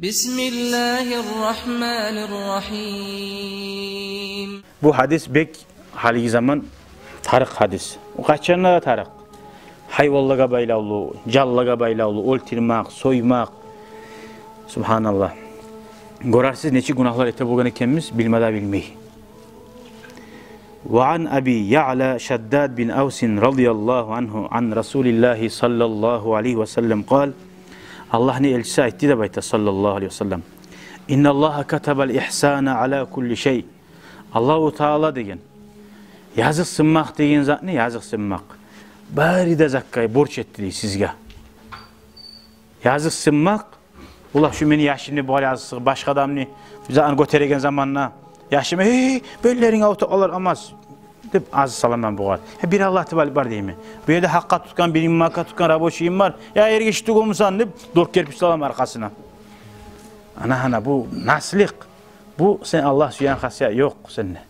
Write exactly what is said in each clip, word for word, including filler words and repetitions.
بسم الله الرحمن الرحيم. Бу гьадис бек гьалиги заман тарыкъ гьадис. О къачан да тарыкъ. Гьайванлагъа байлавлу, жанлагъа байлавлу, оьлтюрмек, соймакъ. Субгьаналлагь. Гёрерсиз, нечик гюнагьлар эте болгъан экенбиз, билме де билмей. وعن أبي يعلى شداد بن أوس رضي الله عنه عن رسول الله صلى الله عليه وسلم قال: Аллагьны элчиси айтды деп айта, саллаллагьу алайгьи ва саллам: إن الله كتب الإحسان على كل شيء. Аллагьу Таала деген, языкъсынмакъ деген затны, языкъсынмакъ, бары да затгъа борч этди дей сизге. Языкъсынмакъ, улан, шу мени яшымны бугъар языкъсыгъып, башгъа адамны бир затны гётереген заманда яшыма: «Гьей, беллеринг авуртуп къалар, алмас», — деп, аз саламан бугъар. «Гьей, бир Аллагь деп алып бар», — деймен. Бу ерде гьакъгъа тутгъан, бир имамгъа тутгъан рабочийим бар. «Я, эргиши тюгюлмюсен?» — деп, дёрт керпич саламан аркъасына. Ана, ана, бу наслыкъ. Бу сен Аллагь сюеген хасият ёкъ сенде.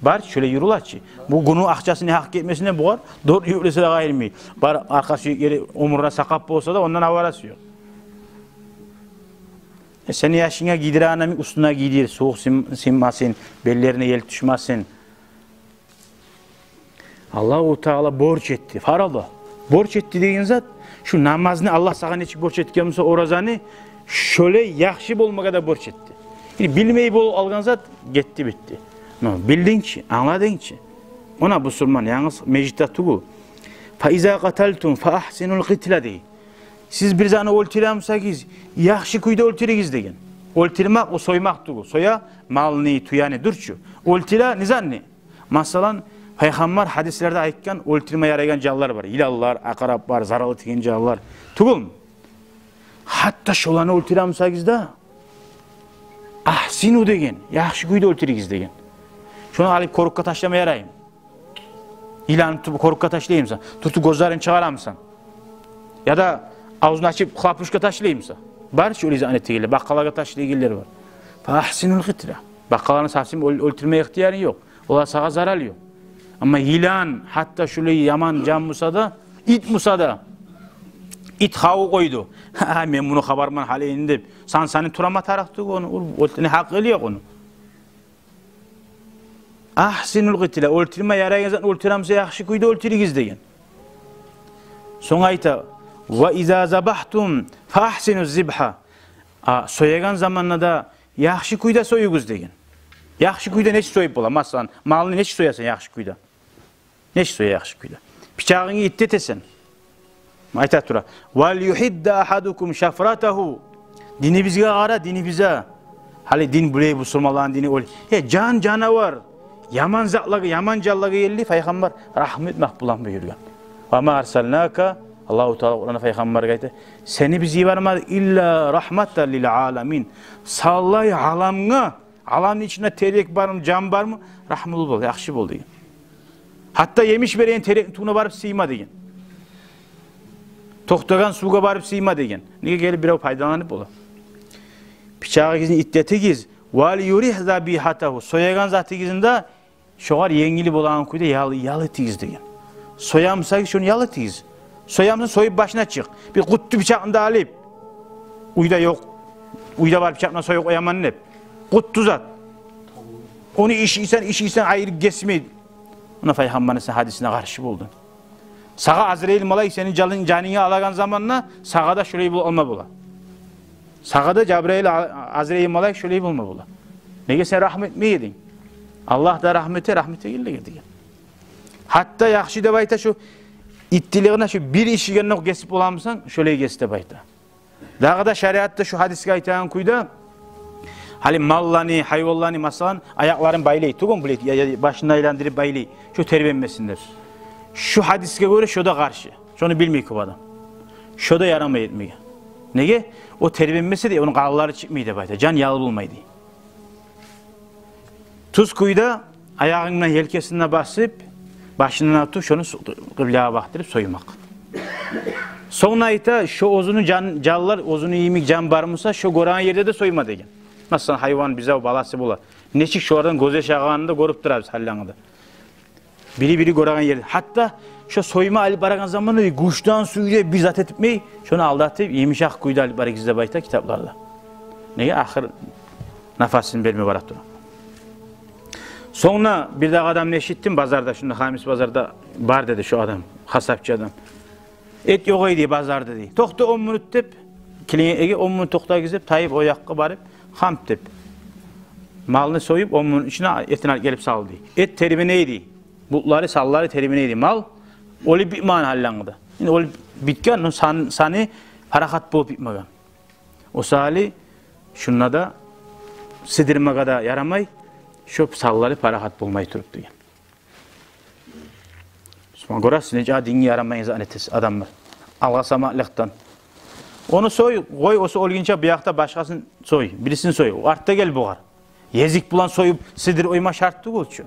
Бар, шолай юрюле чи. Бу гюнню акъчасыны гьакъ гетмесин бугъар, дёрт юрюлесе де къайырмай. Бар, аркъа сюек ери омуруна сакъат болса да, ондан аварасы ёкъ. Э, сени яшынга гийдирегенни уьстюне гийдир, сувукъ син-, синмесин, беллерине ел тюшмесин. Аллагьу Таала борч этди, фаралда. Борч этди деген зат, шу намазны Аллагь сагъа нечик борч этген буса, оразаны, шолай яхшы болмагъа да борч этди. Яни билмей болуп къалгъан зат гетди, битди. Но билдинг чи, англадынг чы. Она бусурман янгыз межитде тюгюл. فإذا قتلتم فأحسنوا القتلة, дей. Сиз бир затны оьлтюре бусагъыз, яхшы кюйде оьлтюрюгюз деген. Оьлтюрмек, о соймакъ тюгюл. Соя малны, тюени, дюр чю. Оьлтюре не затны? Масала, Пайхаммар гьадислерде айтгъан, оьлтюрме ярайгъан жанлар бар. Йыланлар, акъарап бар, зараллы тиеген жанлар. Тюгюлмю? Гьатта шоланы оьлтюре бусагъыз да, أحسنوا деген, яхшы кюйде оьлтюрюгюз деген. Шону алып корукъгъа ташлама яраймы? Йыланны тутуп корукъгъа ташлаймысан? Тутуп гёзлерин чыгъарамысан? Яда авзун ачып хлопушка ташлаймысан? Бар чы олай затны этегенлер, бакъалагъа ташлайгъанлар бар. فأحسنوا القتلة. Бакъаланы совсем оьл-, оьлтюрме ихтиярынг ёкъ. Олар сагъа зарал ёкъ. Амма йылан, гьатта шолай яман жан буса да, ит буса да, ит хаву къойду. «Гьа, мен муну хабарман гьали энни», — деп, сан-саны турама тарыкъ тюгюл ону, ол, оьлтюрме гьакъы ёкъ ону. أحسنوا القتلة, оьлтюрме ярайгъан затны оьлтюре буса, яхшы кюйде оьлтюрюгюз деген. Сонг айта: وإذا ذبحتم فأحسنوا الذبحة. А, соягъан заманда да яхшы кюйде союгъуз деген. Яхшы кюйде нечик союп бола? Масала, малны нечик соясан яхшы кюйде? Нечик соя яхшы кюйде? Бичагъынгны итти этесен. Айта тура: وليحد أحدكم شفرته. Динибизге къара, динибизге. Гьали дин булай, бусурманланы дини олай. Э, жан-жанавар, яман затлагъа, яман жанлагъа ерли Пайхаммар рагьму этмек булан буюргъан. وما أرسلناك, Аллагьу Таала Къуранда Пайхаммаргъа айта, сени биз йибермедик, إلا رحمة للعالمين. Савлай аламгъа, аламны ичинде терек бармы, жан бармы, рагьмулу бол, яхшы бол деген. Гьатта емиш береген терекни тюбюне барып сыйма деген. Токътагъан сувгъа барып сыйма деген. Неге, гелип бирев пайдаланып бола. Бичагъыгъызны итти этигиз. وليرح ذبيحته. Соягъан затыгъызны да шогъар енгил болагъан кюйде ял-, ял этигиз деген. Соя бусагъыз, шону ял этигиз. Соя бусанг, союп башына чыкъ. Бир къутту бичакъны да алып, уьйде ёкъ, уьйде бар бичакъ булан союп къояман деп. Къутту зат. Ону ишийсен, ишийсен, айрып гесмей. Муна Пайхаммарны сен гьадисине къаршы болдунг. Сагъа Азраил малайик сени жанынг-, жанынгны алагъан заманда сагъа да шолай болуп къалма бола. Сагъа да Жабраил, а-, Азраил малайик шолай болма бола. Неге, сен рагьму этмей эдинг. Аллагь да рагьму эте, рагьму этегенлеге деген. Гьатта яхшы деп айта, шу иттилигине шу бир ишигенокъ гесип боламысан, шолай гес деп айта. Дагъы да шариатда шу гьадисге айтагъан кюйде, гьали малланы, гьайванланы, масала, аякъларын байлай тюгюлмю, булай, я, я, башын айландырып байлай, шо тербенмесин деп. Шу гьадисге гёре шо да къаршы. Шону билмей кёп адам. Шо да ярамай этмеге. Неге? О тербенмесе де, ону къанлары чыкъмай деп айта, жан ял болмай дей. Тюз кюйде аягъынг булан елкесине басып, башындан тутуп, шону су-, къыблагъа бакъдырып союмакъ. Сонг айта, шо оьзюню жан-, жанлар, оьзюню йимик жан бар буса, шо гёреген ерде де союма деген. Масала, гьайван бизев баласы бола. Нечик шолардан гёз яш агъанын да гёрюп турабыз гьаллангыда. Бири-бири гёреген ерде. Гьатта шо союма алып барагъан заманда гючден, сюйде бир зат этмей, шону алдатып, йымышакъ кюйде алып барыгъыз деп айта китапларда. Неге, ахыр нафасын берме бара тура. Сонг да бирдагъы адамны эшитдим базарда, шунда Хамис базарда бар деди шо адам, гьасапчы адам. Эт ёкъ эди базарда дей. Токъта он минут деп, клиентге он минут токътагъыз деп, тайып о якъгъа барып, хамт деп, малны союп, он минут ичинде этин алып гелип салды. Эт тербене эди. Бутлары, санлары тербене эди. Мал оьлюп битмеген гьаллангъы да. Энни оьлюп битген, но сан-, саны парахат болуп битмеген. О саялы шунда да сыдырмагъа да ярамай, шо санлары парахат болмай туруп деген. Шону гёресиз, нече динге ярамайгъан зат этесиз, адамлар. Алгъасамакълыкъдан. Ону сой, къой, о оьлгюнче бу якъда башгъасын сой, бирисин сой. О артда гел бугъар. Език булан союп, сыдыр ойма шарт тюгюл чю.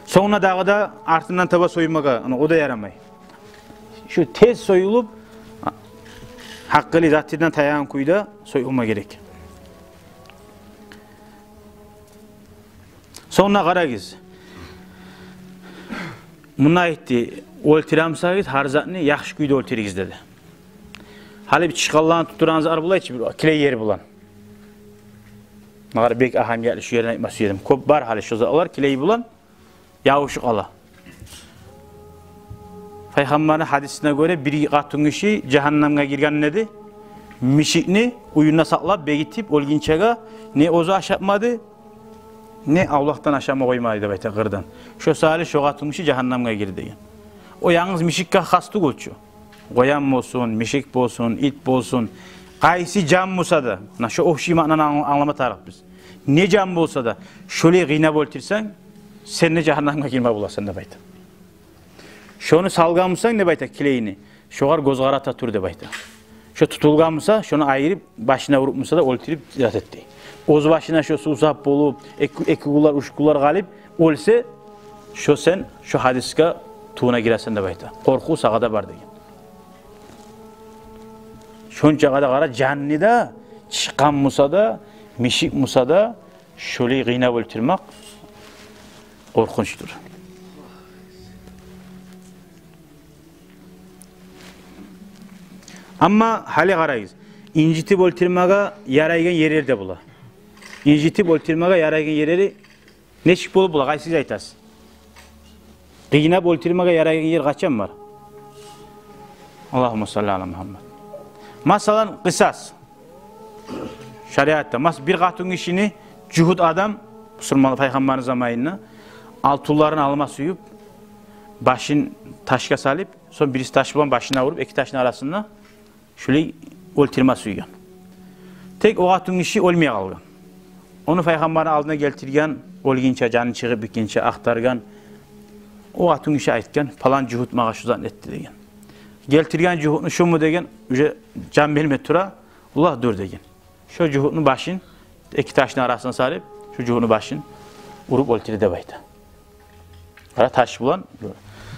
Сонг да дагъы да артындан таба соймагъа, ана, о да ярамай. Шу тез союлуп, гьакъылы затындан таягъан кюйде союлма герек. Сонг да къарагъыз. Мунда айтды, оьлтюре бусагъыз, гьар затны яхшы кюйде оьлтюрюгюз деди. Гьали бир чычкъанланы тутдурагъан затлар бола чы, бир килей ер булан. Магъар бек агьамиятлы, шу ерин айтма сюедим. Кёп бар гьали шо затлар, килей булан ябушуп къала. Пайхаммарны гьадисине гёре, бир къатынгиши жагьаннамгъа гирген деди. Мишикни уьюнде сакълап, бегитип, оьлгюнчеге не оьзю ашатмады, не авлакъдан ашама къоймады деп айта, къырдан. Шо саялы шо къатынгиши жагьаннамгъа гирди деген. О янгыз мишикге хас тюгюл чю. Къоян болсун, мишик болсун, ит болсун, къайсы жан буса да, муна шо общий маънаны анг-, англама тарыкъбыз. Не жан буса да, шолай къыйнап оьлтюрсенг, сен де жагьаннамгъа гирме боласан деп айта. Шону салгъан бусанг деп айта килейни, шогъар гёз къарата тур деп айта. Шо тутулгъан буса, шону айырып, башына уруп буса да, оьлтюрюп зат эт дей. Оьз башына шо сувсап болуп, эки, эки гюнлер, уьч гюнлер къалып оьлсе, шо сен шо гьадисге тувуна гиресен деп айта. Къоркъув сагъа да бар деген. Шончагъа да къара, жанны да, чычкъан буса да, мишик буса да, шолай къыйнап оьлтюрмек къоркъунчдур. Амма гьали къарагъыз, инжитип оьлтюрмеге ярайгъан ерлер де бола. Инжитип оьлтюрмеге ярайгъан ерлери нечик болуп бола, къайсыгъыз айтасыз? Къыйнап оьлтюрмеге ярайгъан ер къачан бар? Аллагьумма салли ала Мугьаммад. Масала, къысас. Шариатда, мас-, бир къатынгишини жугьут адам, бусурман, пайхаммарны заманында алтынларын алма сююп, башын ташгъа салып, сонг бириси таш булан башына уруп, эки ташны арасында шулай оьлтюрме сюйген. Тек о къатынгиши оьлмей къалгъан. Ону пайхаммарны алдына гелтирген, оьлгюнче, жаны чыгъып битгинче ахтаргъан. О къатынгиши айтгъан: «Палан жугьут магъа шу затны этди», — деген. Гелтирген жугьутну: «Шуму?» — деген, уже жан берме тура. «Ула, дур», — деген. Шо жугьутну башын, эки ташны арасына салып, шо жугьутну башын уруп оьлтюре деп айта. Къара, таш булан.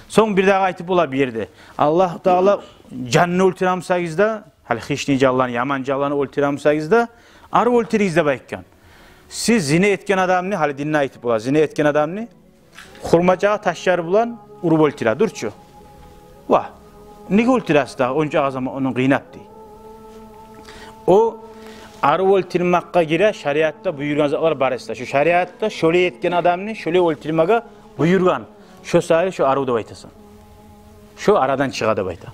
Сонг бирдагъы айтып бола бу ерде: Аллагьу Таала, жанны оьлтюре бусагъыз да, гьали хищный жанланы, яман жанланы оьлтюре бусагъыз да, арив оьлтюрюгюз деп айтгъан. Сиз зина этген адамны, гьали динде айтып бола, зина этген адамны хурмачагъа ташлар булан уруп оьлтюре, дюр чю. Ва неге оьлтюресиз дагъы, ончакъы заман ону къыйнап, дей. О арив оьлтюрмекге гире, шариатда буюргъан затлар бар эсе. Шо шариатда шолай этген адамны шолай оьлтюрмеге буюргъан. Шо саялы шо арив деп айтасан. Шо арадан чыгъа деп айта.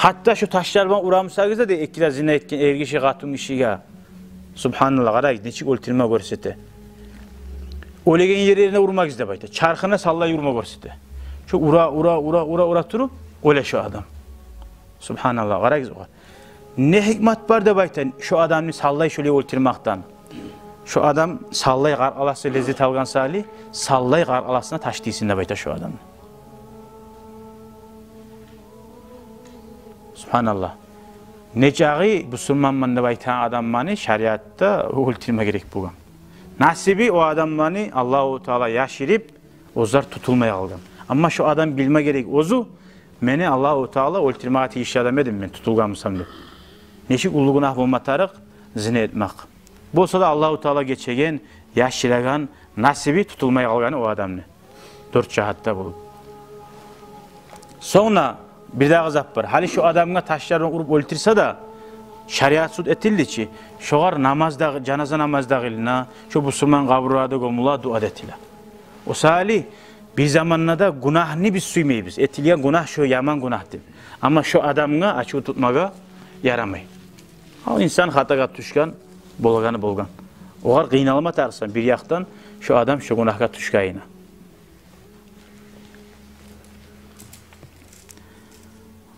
Гьатта шо ташлар булан ура бусагъыз да, дей, эки де зина этген эргиши къатынгишиге. Субгьаналлагь, къарагъыз, нечик оьлтюрме гёрсете. Оьлеген ерлерине урмагъыз деп айта. Чархына саллай урма гёрсете. Шо ура, ура, ура, ура, ура туруп, оьле шо адам. Субгьаналлагь, къарагъыз огъар. Не гьикмат бар деп айта шо адамны саллай шолай оьлтюрмекден. Шо адам саллай къаркъарасы леззет алгъан саялы, саллай къаркъарасына таш тийсин деп айта шо адамны. Субгьаналлагь. Нечакъы бусурманман деп айтагъан адамланы шариатда оьлтюрме герек болгъан. Насиби о адамланы Аллагьу Таала яшырып, оьзлер тутулмай къалгъан. Амма шо адам билме герек оьзю: «Мени Аллагьу Таала оьлтюрмеге тийишли адам эдим мен, тутулгъан бусам», — деп. Нечик уллу гюнагь болма тарыкъ зина этмек. Болса да Аллагьу Таала гечеген, яшырагъан, насиби тутулмай къалгъаны о адамны. Дёрт жагьатда болуп. Сонг да бирдагъы зат бар. Гьали шо адамгъа ташлар булан уруп оьлтюрсе де, шариат суд этилди чи, шогъар намаз да, жаназа намаз да къылына, шо бусурман къабургъа да гёмюле, дуа да этиле. О саялы бир заманда да гюнагьны биз сюймейбиз. Этилген гюнагь шо яман гюнагь деп. Амма шо адамгъа ачув тутмагъа ярамай. Гьа, инсан хатагъа тюшген, болгъаны болгъан. Огъар къыйналма тарыкъсан бир якъдан, шо адам шо гюнагьгъа тюшгенине.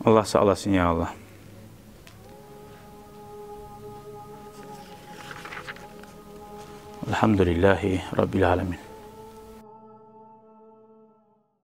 Аллагь сакъласын, я Аллагь. Альгьамдулиллагьи Раббиль аламин.